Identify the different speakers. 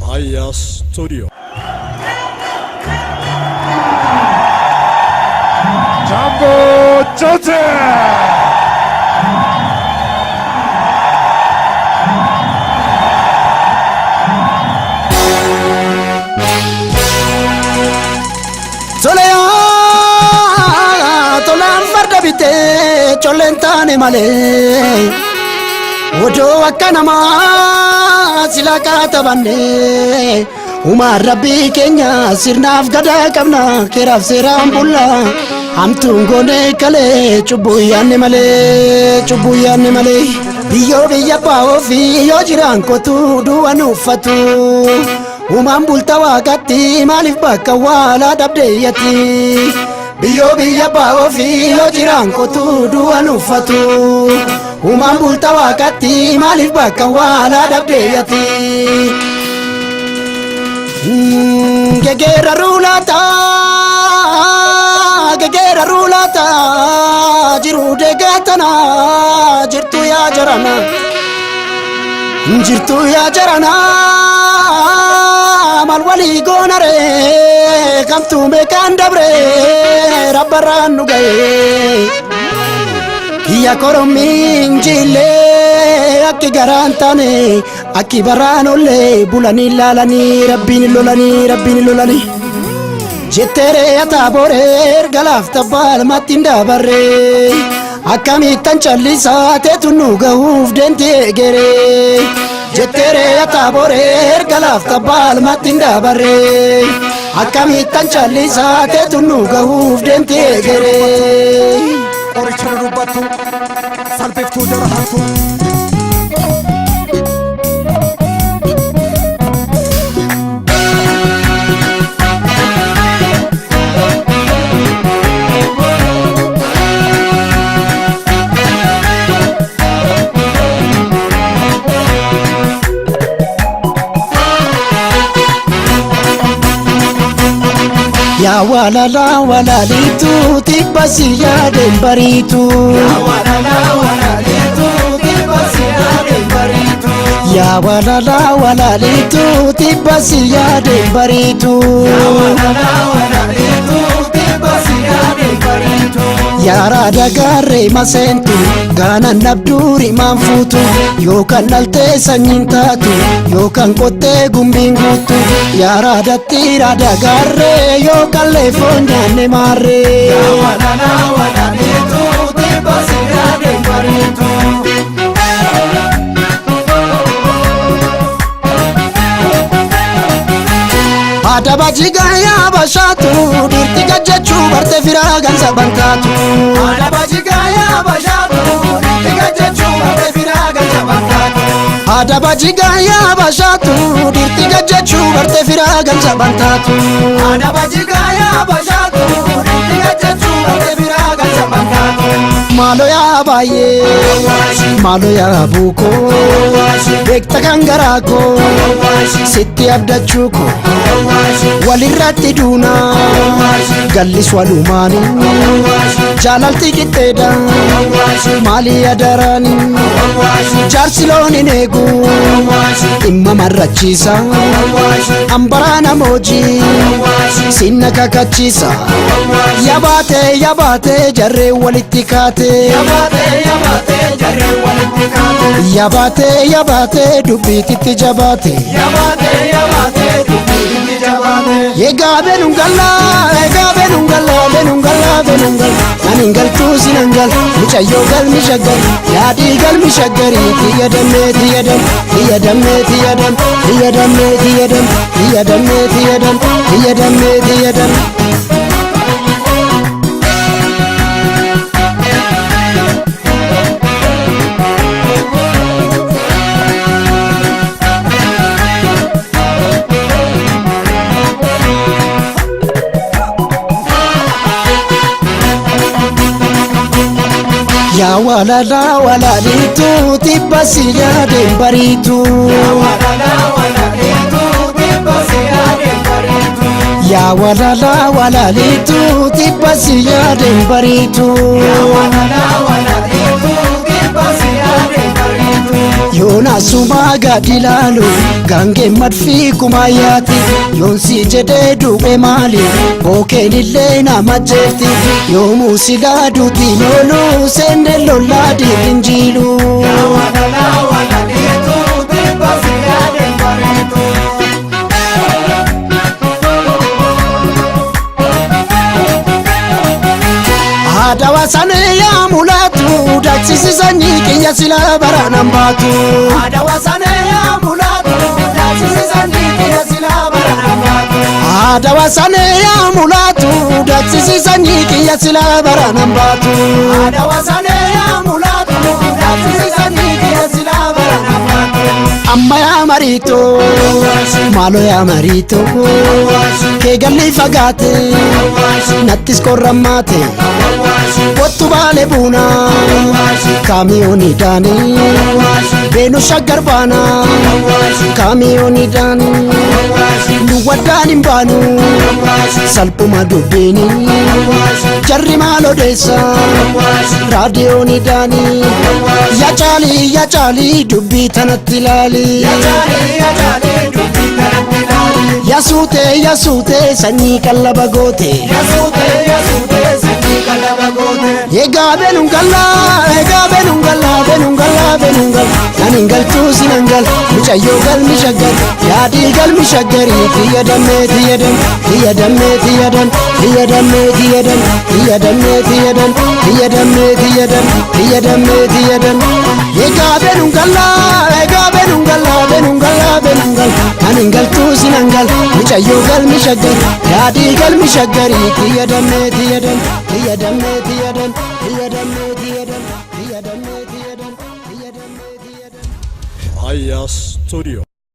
Speaker 1: Aya Studio.
Speaker 2: Jambo Jote!
Speaker 3: Toleyaa tolaan farda bitee colleen taane malee odoo akka namaa sila kaatabanne uumaan rabbii keenya sirnaaf gadaa qabna keeraaf seeraan bulla hamtuun goonee kalee cubbuu yaanne malee cubbuu yaanne malee biyyoo biyya baa'oo fi yoo jiraan kotu du'a nuuffatu. Uumaan bulta waaqatti maaliif bakka waalaa dhabdeeyyatti biyyoo biyya baa'oo fi yoo jiraan kotu du'a nuuffatu. Uumaan bulta waaqatti maaliif bakka waalaa dhabdeeyyatti. Gegeera ruulaata gegeera ruulaata jiruu deegatana jirtu yaa jarana jirtu yaa jarana maal walii goonare kamtuu meeqaan dabre rabbarraan nu ga'e kiyya korommiin jillee akki garaan taane akki baraan ollee bulanii laalanii rabbiin lolanii rabbiin lolanii jetteere ataaboree erga laafta baalmatti hin dabarre akkamittan callisaa teetu nu gahuuf deemti eegere jetteere ataaboree erga laafta baalmatti hin dabarre akkamittan callisaa teetu nu gahuuf deemti eegere.
Speaker 2: Qoricha nu dubbattu, salphiftuu jara hattu.
Speaker 3: Yaa walala walalitu tibba si yaadeen bariitu. Yaa walala walalitu tibba si yaadeen bariitu. Yaa walala walalitu tibba si yaadeen bariitu. Yaa walala walalitu tibba si yaadeen bariitu. Yaara dagaarree maseentu gaanan nabduuri maan fuutu yookaan dhaltee sanyiin taatu yookaan qottee gumbiin guutu yaara dattiira dagaarree yookaan leefoon nyaanne maarree. Yaa walala walalitu tibba si yaadeen bariitu. Adaba jigaa bashaatu dhiirti gajjachuu barte firaa gansa bantaatu. Adaba jigaa bashaatu dhiirti gajjachuu barte firaa gansa bantaatu. Adaba jigaa bashaatu dhiirti gajjachuu barte firaa gansa bantaatu. Adaba jigaa bashaatu dhiirti gajjachuu barte firaa gansa bantaatu. Maalo yaa baay'ee maalo yaa buukoo beekta kan garaa koo sitti abdachuu koo walirratti duuna gallis walumaani jaalalti qixxeedha maalii adaraani jaarsi loon hin eegu dhimma marrachiisa hambaraa namoojii sinna kakachiisa yabaate yabaate jarree walitti kaate yabaate yabaate dubbiititti jabaate Egaa beenungalla egaa beenungalla beenungalla beenungalla ani galtuu sinan gal mucayyoo galmi shaggar yaadii galmi shaggarii xiyya dammee xiyya dam xiyya dammee xiyya dam xiyya dammee xiyya dam xiyya dammee xiyya dam xiyya dammee xiyya dam. Yaa walala walalitu tibba si yaadeen bariitu. Yaa walala walalitu tibba si yaadeen bariitu. Yaa walala walalitu tibba si yaadeen bariitu. Yaa walala walalitu. Yoona sumaa gadi ilaalu gaangeen madfii kumaayyaati. Yoonsi jedhee du'e maali bookeen illee nama jeefti. Yoomuu silaa duutiin oolu seenne lollaa diitin jiilu. Haadha sanee yaa mul'atu daaksisi sanyii kiyya silaa baraan baatu. Haadha sanee yaa mul'atu daaksisi sanyii kiyya silaa baraan baatu. Haadha sanee yaa mul'atu daaksisi sanyii kiyya silaa baraan baatu. Haadha sanee yaa mul'atu daaksisi sanyii kiyya silaa baraan baatu. Amma yaa mariitoo maaloo yaa mariitoo kee galli fagaate nattis qorrammaate. Kottu baale buuna kaamiyoonii daanii beenu shaggar baana kaamiyoonii daanii nu waddaan hin baanu salphuma dubbiini jarri maal odeessa raadiyoonii daanii yaa caalii yaa caalii dubbii tanatti ilaali. Yaa suutee yaa suutee sanyii qallaba goote. Egaa beenuun gallaa egaa beenuun gallaa beenuun gallaa beenuun gallaa nan hin galchuu sinan gal mucayyoo galmi shaggar yaadii galmi shaggarii tiyya dammee tiyya dam tiyya dammee tiyya dam tiyya dammee tiyya dam tiyya dammee tiyya dam tiyya dammee tiyya dam tiyya dammee tiyya dam. Egaa beenuun gallaa egaa beenuun gallaa beenuun gallaa beenuun gallaa nan hin galchuu sinan gal mucayyoo galmi shaggar yaadii galmi shaggarii tiyya dammee tiyya dam tiyya dammee tiyya dam tiyya dammee tiyya dam tiyya dammee tiyya dam tiyya dammee tiyya dam.
Speaker 2: Aya Studio.